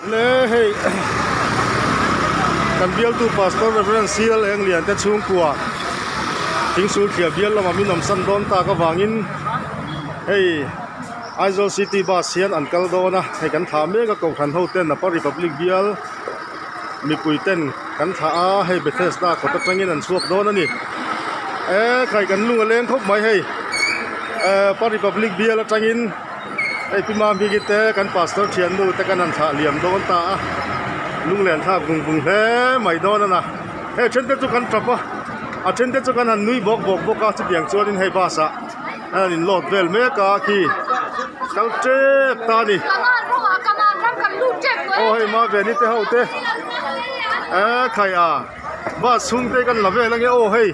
Le hei kan bialtu Pastor Rev. CL Englian te chhungkua Thingsul thliah bial lamah min awmsan dawn tak avangin hei Aizawl City Bus hian an kal dawn a, hei kan thlah mek a Kohhran ho ten Upper Republic bial mipui ten kan thlah a, hei Bethesda kawt atangin an chhuak dawn a ni. E khai kan lung a leng khawp mai hei Upper Republic bial atangin. Hei pi mam bik te kan pastor thiannu te kan han thlah liam dawn ta a lunglen thlak vung vung hle mai dawn a na hei then te chu kan tap a a then te chu kan han nui bawk bawk bawk a chutiang chuanin hei bus ah an han in load vel mek a khi kal tep ta a ni aw hei ma veni te ho te eh khai a bus chhung te kan la vel ange aw hei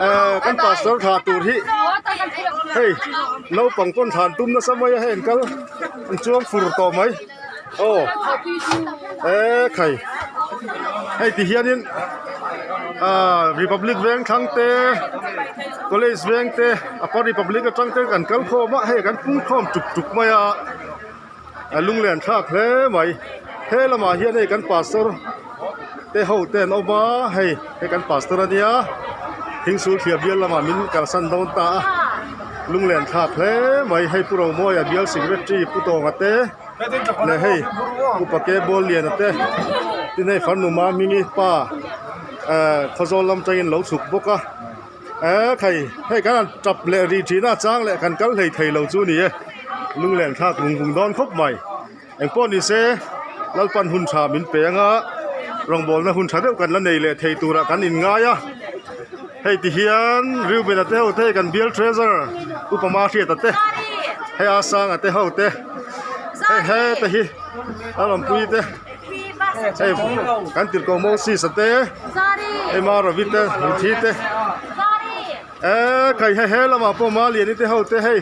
eh kan pastor thlah tur hi hei naupang pawn thlan tum nasa mai a hei an kal an chuang fur tawh mai aw eh khai hei ti hianin ah republic veng thlang te college veng te upper republic atang te kan kal khawm a hei kan pung khawm tuk tuk mai a. A lunglen thlak hle mai he lamah hian hei kan pastor te ho te an awm a hei hei kan pastor a nia thingsul thliah bial lamah min kalsan dawn ta a lunglen thlak hle mai hei pu Romawia bial secretary pu Tawnga te leh hei upa ke ball liana te tin hei farnu Mamingi pa eh khawzawl lam tangin lo chhuk bawk a. Eee khai hei kan han tap leh rih thin a chang leh kan kal hlei thei lo chu ni e lunglen thlak vung vung dawn khawp mai engpawh ni se lalpan hun tha min pe anga rawngbawlna hun tha deuh kan la nei leh thei turah kan in ngai a hei ti hian Reuben-a te ho te kan bial treasure upa Mahriata te hei a Sanga te ho te hei heta hi a rawnpui te. Hei kan tirhkoh Moses-a te hei Maravi te Ruthi te eee khai hei he lamah pawh Maliani te ho te hei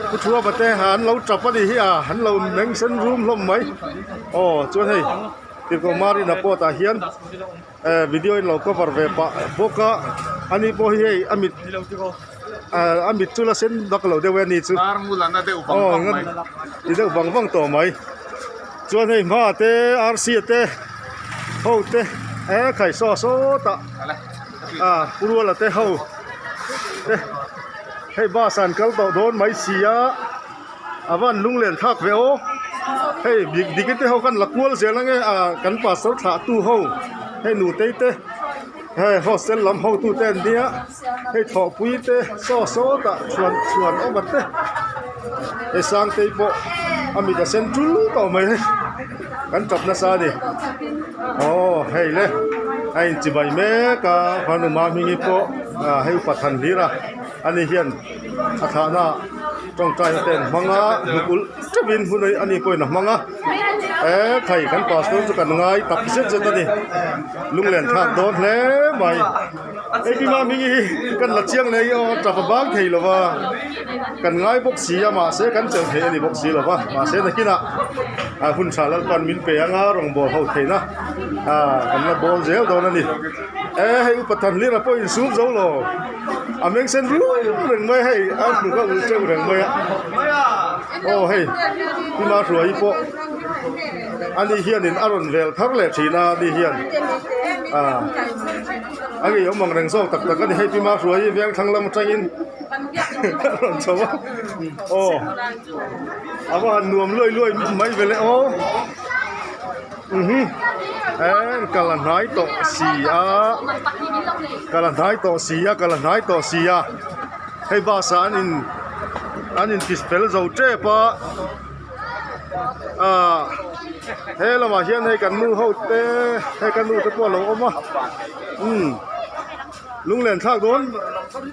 Pu Thuama te an lo tap a nih hi a an lo meng sen rum hlawm mai aw chuan hei tirhkoh Marina pawh tah hian eh video in lo cover ve pah bawk a ani pawh hi hei a mit a mit chu la sen vak lo deuh e ani chu aw ti deuh vang vang tawh mai. Chuan hei hma te arsi te ho te eh khai saw sawtah ah puruala te ho te hei bus an kal tawh dawn mai si a a van lunglen thlak ve aw hei dik dik te ho khan la kual zel ange ah kan pastor thlah tu ho hei nutei te hei hostel lam ho tu te an nia hei thawhpui te saw sawtah chhuan chhuan awm te hei sangtei pawh a mit a sen tul tawh mai hei kan tap nasa a ni aw hei le a inchibai mek a Hanuma hmingi pawh ah hei upa than hlir a ani hian a thlahna tawngtai te an hmang a hnuk ulh teuhin hun ani pawhin a hmang a eh khai kan pastor chu kan ngai tak zet zet a ni lunglen thlak dawn hle mai. Hei pi mami hi kan la chiang leh hi aw tap a bang thei lo va kan ngai bawk si a mahse kan chelh theih a ni bawk si lo va mahse nakinah ah hun tha lalpan min pe anga rawngbâwl ho theihna ah kan la bawl zel dawn a ni e hei upa Thanlira pawh insum zo lo a meng sen rûm reng mai hei a hnuk a ulh teuh reng mai a aw hei pi Mahruaii pawh ani hianin a rawn vel thar leh thin a ani hian ah. A ngei awm ang reng zawk tak tak a ni hei pi Mahruai hi veng thlang lam atangin a rawn chho a aw a va han nuam luai luai mai ve le aw mhm en kal a hnai tawh si a kal a hnai tawh si a kal a hnai tawh si a hei bus ah an in an in ti fel zo tep a. Ahh he lamah hian hei kan nu ho te hei ka nu te pawh a lo awm a umm lunglen thlak dawn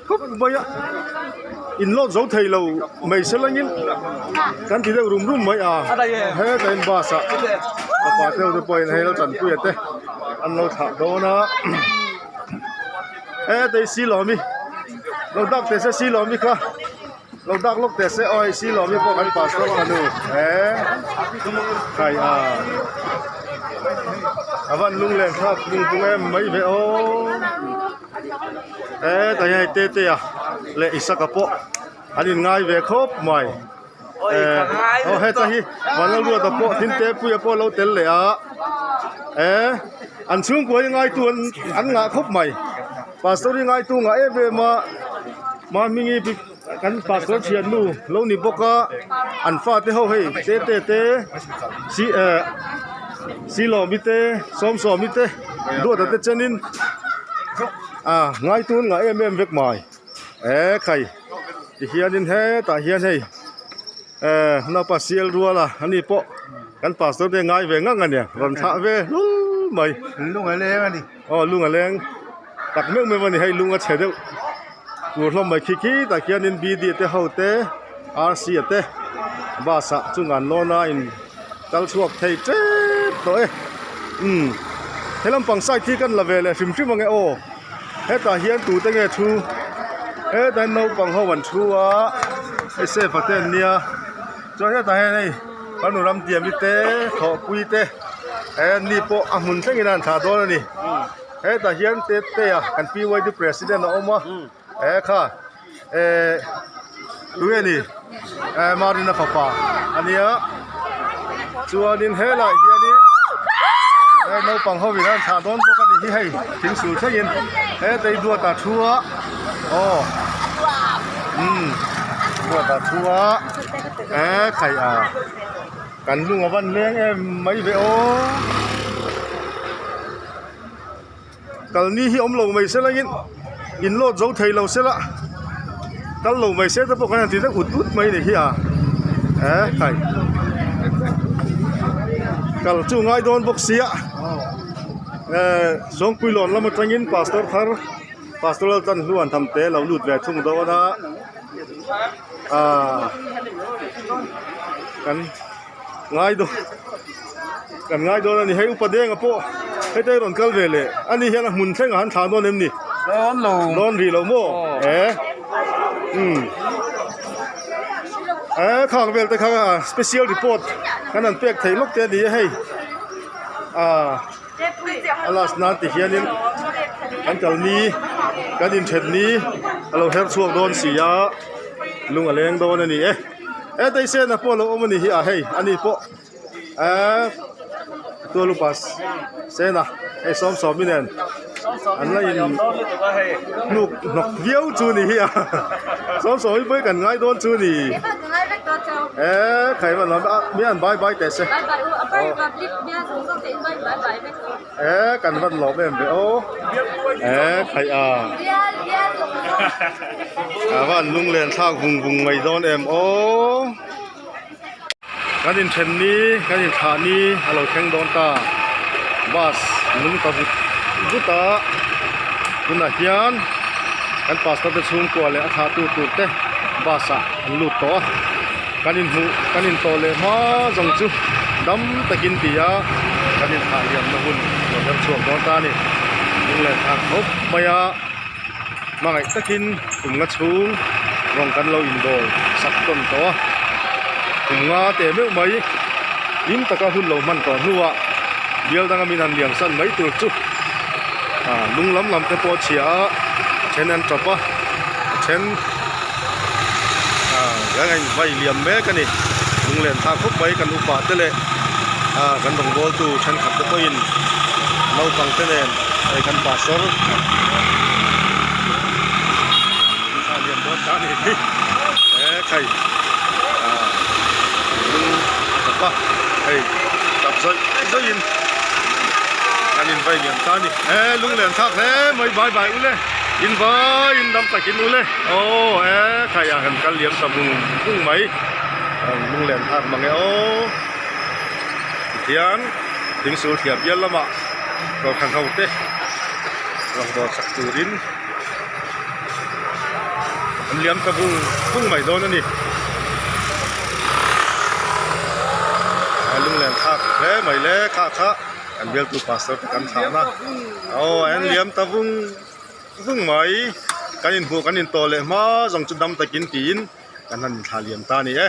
khawp mai a in lawt zo thei lo mai se langin kan ti deuh rum rum mai a hetah hian bus ah fapa te ho te pawhin hei lo tanpuia te an lo thlah dawn a hetah hi silawmi lo dak teh se silawmi kha. Lo dak lawk teh se aw hei si lawm hi pawh kan pastor fanu he khai a a van lung len thlak pung pung em mai ve aw he tah hian hei tete a leh isaka pawh an in ngai ve khawp mai. Aw heta hi Vanlalruata pawh Thinte Puia pawh a lo tel leh a eh an chhungkua hi ngaitu an an ngah khawp mai pastor hi ngaitu ngah em em a Mahmingi kan pastor thiannu lo ni bawk a an fate ho hei te te te si eh Silawmi te Sawmsawmi te Duata te chenin ah ngaitu an ngah em em vek mai. Eee khai tihianin hetah hian hei ehh naupa sial rual a ani pawh kan pastor te ngai ve ngang a nia rawn thlah ve hlul mai lung a leng a ni aw lung a leng tak meuh meuh a ni hei lung a chhe deuh tur hlawm mai khi khi tah khianin b d te ho te r c a te bus ah chungah an lawn a in kal chhuak thei tep tawh e umm he lampang side hi kan la ve leh hrim hrim ang e aw. Hetah hian tute nge thu hetah hian naupang ho an thu a hei sefa te an nia chuan hetah hian hei fanu ram tiam te thawhpui te he an ni pawh a hmun thlengin a han thlah dawn a ni hetah hian te te a kan p y d president a awm a he kha eh tunge ni eh Marina fapa a nia chuanin helaiah hianin hei naupang ho in an thlah dawn bawk a ni hi hei thing sul thlengin heta hi duata thu a aw umm duata thu a eh khai a kan lung a van leng em mai ve aw. Kalni hi awm lo mai se langin in load zo thei lo se la kal lo mai se te pawh kan han ti deuh ut ut mai ni hi a eh khai kal chu ngai dawn bawk sia eh Zawngpui lawn lam atangin pastor thar pastor Laltan hluan tham te lo lut ve thung dawn a ah kan. Ngai dawn kan ngai dawn a ni hei upa denga pawh heta i rawn kal ve leh ani hian a hmun thlengah han thlah dawn em ni dawn lo dawn rih lo maw eh umm eh khang vel te kha special report kan han pek thei lawk te a ni a hei ah a last nan ti hianin kan kal ni kan inthen ni a lo her chhuak dawn si a lung a leng dawn a ni e. He Daisena pawh a lo awm a ni hi a hei ani pawh eee Tualupa Sena hei Sawmsawmi nen an la in hnuk hnawk viau chu ni hi a Sawmsawmi pawh hi kan ngai dawn chu ni eee khai man a mi an bye bye teh se eee kan van lawm em ve aw eee khai a. A van lunglen thlak vung vung mai dawn em aw kan inthen ni kan inthlah ni a lo thleng dawn ta bus lung ta vut vut a tunah hian kan pastor te chhungkua leh a thlah tu tur te bus ah an lut tawh a kan inhmuh kan intawh leh hma zawng chu dam takin ti a kan inthlah liamna hun a lo her chhuak dawn ta a ni lunglen thlak khawp mai a. Hmangaih takin kum nga chhung rawng kan lo inbawl sak tawn tawh a, kum nga teh meuh mai hlim taka hun lo hman tawh hnuah bial danga min han liam san mai tur chu ah lung lam lam te pawh a chhia a, a then an tap a, a then ah kan in vai liam mek a ni, lunglen thlak khawp mai kan upa te leh ah kan rawngbawltu thenkhat te pawhin naupang te nen hei kan pastor. Thla lian dawn ta ni hi he khai ah lung a tap a hei tap zawih zawih in an in vai lian ta ni he lung lian thlak hle mai bai bai ule in vai in dam takin ule aw he khai ah han kal liam ta vung vung mai lung lian thlak mange aw tihian thingsul thiam bial lamah dawhkan ho te rawn dawr sak turin an liam ta vung vung mai dawn a ni a lunglen thlak hle mai le kha kha kan bialtu pastor te kan thlah na aw an liam ta vung vung mai kan inhmuh kan intawh leh hma zawng chu dam takin tiin kan han inthlah liam ta a ni e.